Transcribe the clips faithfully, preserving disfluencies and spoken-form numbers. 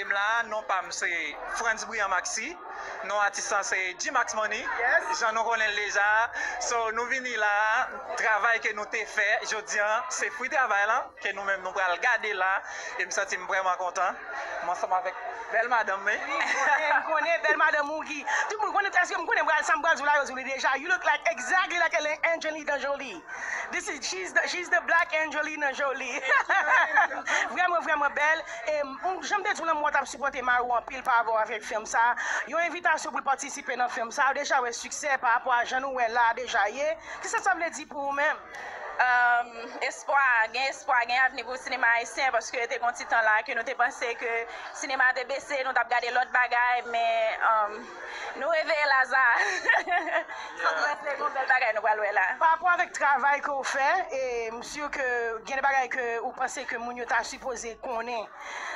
M la, non pa m se Frantz Brian Maxi, non atis lan se G-Max Money, jan nou konnen l deja. So, nou vini la, travay ke nou te fè jodi an, se fwi travay lan, ke nou menm nou pral gade la, e m santi m vrèman kontan. M ansanm avèk bèl madanm mwen. Wi, m konnen, m konnen, bèl madanm ou ki. Tout moun konnen, èske m konnen, m pral, sa m pral di w la, yo di w li deja. You look like, exactly like Angelina Jolie. This is, she's the, she's the black Angelina Jolie. Vrèman, vrèman bèl. E, m, jan m te di w lan, mwen t ap sipòte mari w anpil pa rapò avèk fim sa. Yon envitasyon pou l patisipe nan fim sa, ou deja wè siksè pa rapò a jan nou wè la deja ye. Kisa sa vle di pou ou menm? Um, espwa, gen espwa, gen avni pou sinema ayisyen, paske te gon ti tan la ke nou te panse ke sinema te bese, nou t ap gade lòt bagay, men um, nou reveye Laza. So, nou espere gon bèl bagay nou pral wè la. Pa rapò avèk travay ke w fè, e m si ke gen de bagay ke ou panse ke moun yo ta sipoze konnen.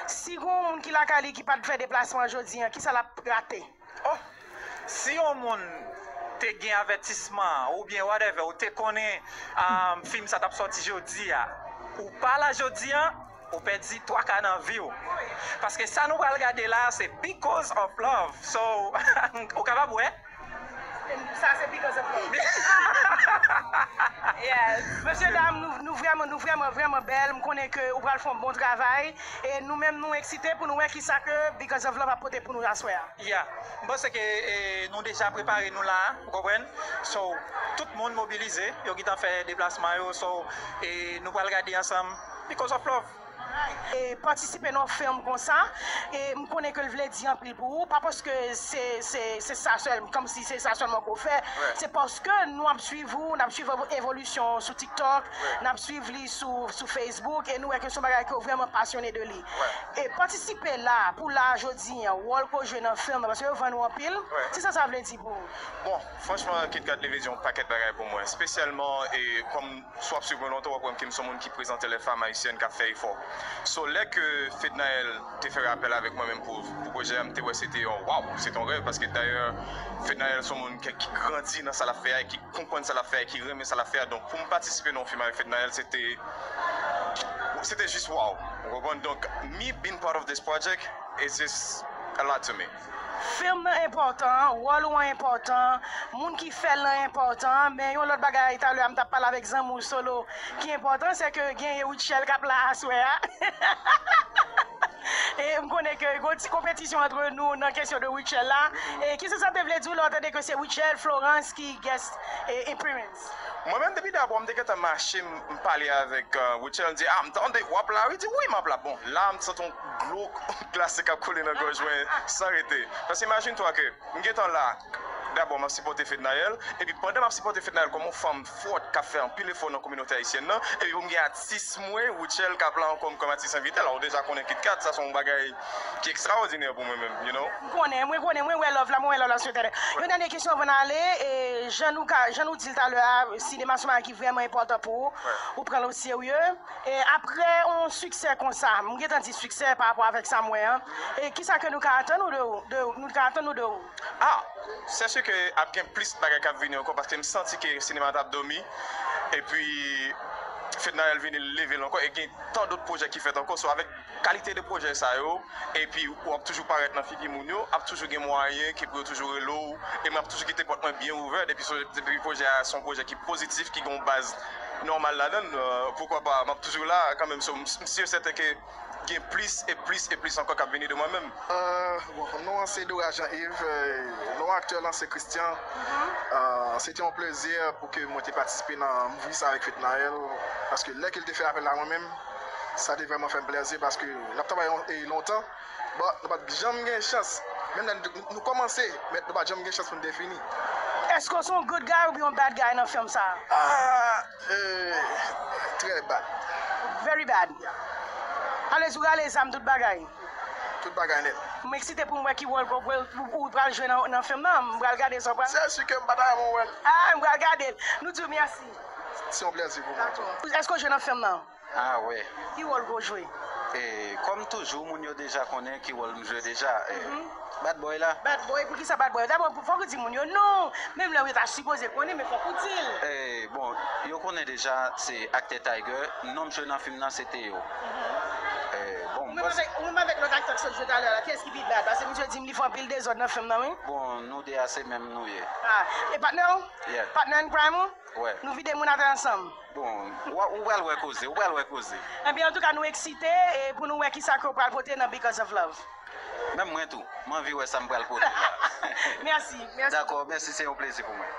Si gon moun ki lakay li ki pa t fè deplasman jodi an, kisa l ap rate? Oh, si yon moun te gen avètisman oubyen whatever, ou te konnen um, fim sa t ap sòti jodi a, ou pa la jodi an, ou pèdi twa ka nan vi w. Paske sa nou pral gade la, se Because of Love. So, ou kapab wè. Sa se Because of Love. Yes. Mesye dam, nou, nou vrèman, nou vrèman, vrèman bèl. M konnen ke ou pral fè yon bon travay. E nou menm, nou eksite pou nou wè kisa ke Because of Love ap pote pou nou aswè a. Yeah. M panse ke e, nou deja prepare nou la, ou konprann? So, tout moun mobilize, yo gentan fè deplasman yo. So, e, nou pral gade ansanm Because of Love. E patisipe nan yon fim konsa, e m konnen ke l vle di anpil pou ou, pa paske se, se, se sa sèl, kòmsi se sa sèlman ke w fè. Se paske nou ap swiv ou, n ap swiv evolisyon w sou TikTok, n ap swiv li sou, sou Facebook, e nou wè ke se yon bagay ke w vrèman pasyone de li. E patisipe la, pou la, jodi an, wòl ke w jwe nan fim nan, paske yo vann ou anpil, kisa sa vle di pou ou? Bon, franchman, Kit Kat leve di yon pakèt bagay pou mwen, espesyalman, e kòm si w ap swiv mwen lontan, w ap wè m ke m se yon moun ki prezante les femmes haïtiennes k ap fè efò. So, lè ke Fednaelle te fè apèl avèk mwen menm pou, pou pwojè a, m te wè se te yon waw, se te yon rèv, paske dayè, Fednaelle se yon moun ki, ki grandi nan sa l ap fè a, e ki konprann sa l ap fè a, e ki renmen sa l ap fè a. Donk, pou m patisipe nan yon fim avèk Fednaelle, se te, se te jis waw. Ou konprann? Donk, me being part of this project, it's just a lot to me. Fim nan enpòtan, wòl ou an enpòtan, moun ki fè l lan enpòtan, men yon lòt bagay, talè a m t ap pale avèk zanmi w Solo, ki enpòtan, se ke genyen Rutshelle k ap la aswè a. E m konnen ke gon ti konpetisyon antre nou nan kesyon de Rutshelle la. E kisa sa te vle di w lè w tande ke se Rutshelle Florence ki guest e, appearance? Mwen menm, depi dabò, m te gentan mache, m, m pale avèk uh, Rutshelle, m di, ah, m tande, w ap la? Wi, di, wi, m ap la. Bon, la, m santi yon glo glas k ap koule nan gòj mwen, san rete. Paske imajine twa ke m gentan la, dabò, m ap sipòte Fednaelle, epi pandan m ap sipòte Fednaelle kòm yon fanm fòt k ap fè anpil efò nan kominote ayisyèn nan, epi pou m gen atis mwen, Rutshelle, k ap la ankò kòm atis envite, la, ou deja konnen Kit Kat, sa se yon bagay ki ekstraòdinè pou mwen menm, you know? M konnen, mwen konnen, mwen wè love la, mwen wè love la sou tèlè. Yon dènye kesyon anvan n ale, e, jan nou ka, jan nou di l talè a, sinema se yon bagay ki vrèman enpòtan pou ou, ou pran l o serye. E, apre yon siksè konsa, m gentan di siksè pa rapò avèk sa m wè an, e, kisa ke nou ka atann ou de ou, de, nou ka atann ou de ou? Ah, c'est sûr que ap gen plis bagay k ap vini ankò, paske m santi ke sinema t ap dòmi, epi Fednaelle vini leve l ankò, e gen tan dòt pwojè ki fèt ankò, so avèk kalite de pwojè sa yo, epi w ap toujou parèt nan figi moun yo, ap toujou gen mwayen ke pou yo toujou rele w, e mwen ap toujou kite pòt mwen byen ouvè, depi se, depi pwojè a se yon pwojè ki pozitif, ki gen yon baz nòmal ladan l, euh, poukwa pa, m ap toujou la kanmenm, so, m, m si e sèten ke gen plis e plis e plis ankò k ap vini de mwen menm. Euh, bon, non an se Dora Jean Yves, euh, non aktè lan se Christian. Euh, se te yon plezi pou ke mwen te patisipe nan movie sa avèk Fednaelle, paske lè ke l te fè apèl la mwen menm, sa te vrèman fè m plezi paske n ap travay yon, e, lontan. Bon, nou pa t janm gen chans. Menm lè nou, nou kòmanse, men nou pa t janm gen chans pou n te fini. Èske w se yon good guy oubyen yon bad guy nan fim sa a? Ah, euh, très bad. Very bad. Alezi, ou rale zam, tout bagay. Tout bagay nèt. M eksite pou m wè ki wòl ou, ou, ou pral jwe nan, nan fim nan. M pral gade sa w pral. C'est sûr que m pa ta renmen wè l. Ah, m pral gade l. Nou di w mèsi. Se yon plezi pou mwen tou. Èske w jwe nan fim nan? Ah, wi. Ki wòl ke w jwe? E, kòm toujou, moun yo deja konnen ki wòl m jwe deja. E, bad boy la. Bad boy, poukisa bad boy? Dabò, fòk ou di moun yo, non! Menm lè yo ta sipoze konnen, men fòk ou di l. E, bon, yo konnen deja, se aktè Tiger. Non m jwe nan fim nan, se Théo. E, bon, ou menm avèk, ou menm avèk lòt aktè k sot jwe talè a la, Anpil dezòd nan fim nan, wi. Bon, nou de a se menm nou ye. Ah, e patnè w? Yeah. Patnè in crime ou? Wè. Nou vide moun atè ansanm. Bon, wa- ou pral wè koze, ou pral wè koze. Ebyen, antouka, nou eksite e pou nou wè kisa ke w pral pote nan Because of Love. Menm mwen tou, m anvi wè sa m pral pote la. Mèsi, mèsi. Dakò, mèsi, se yon plezi pou mwen.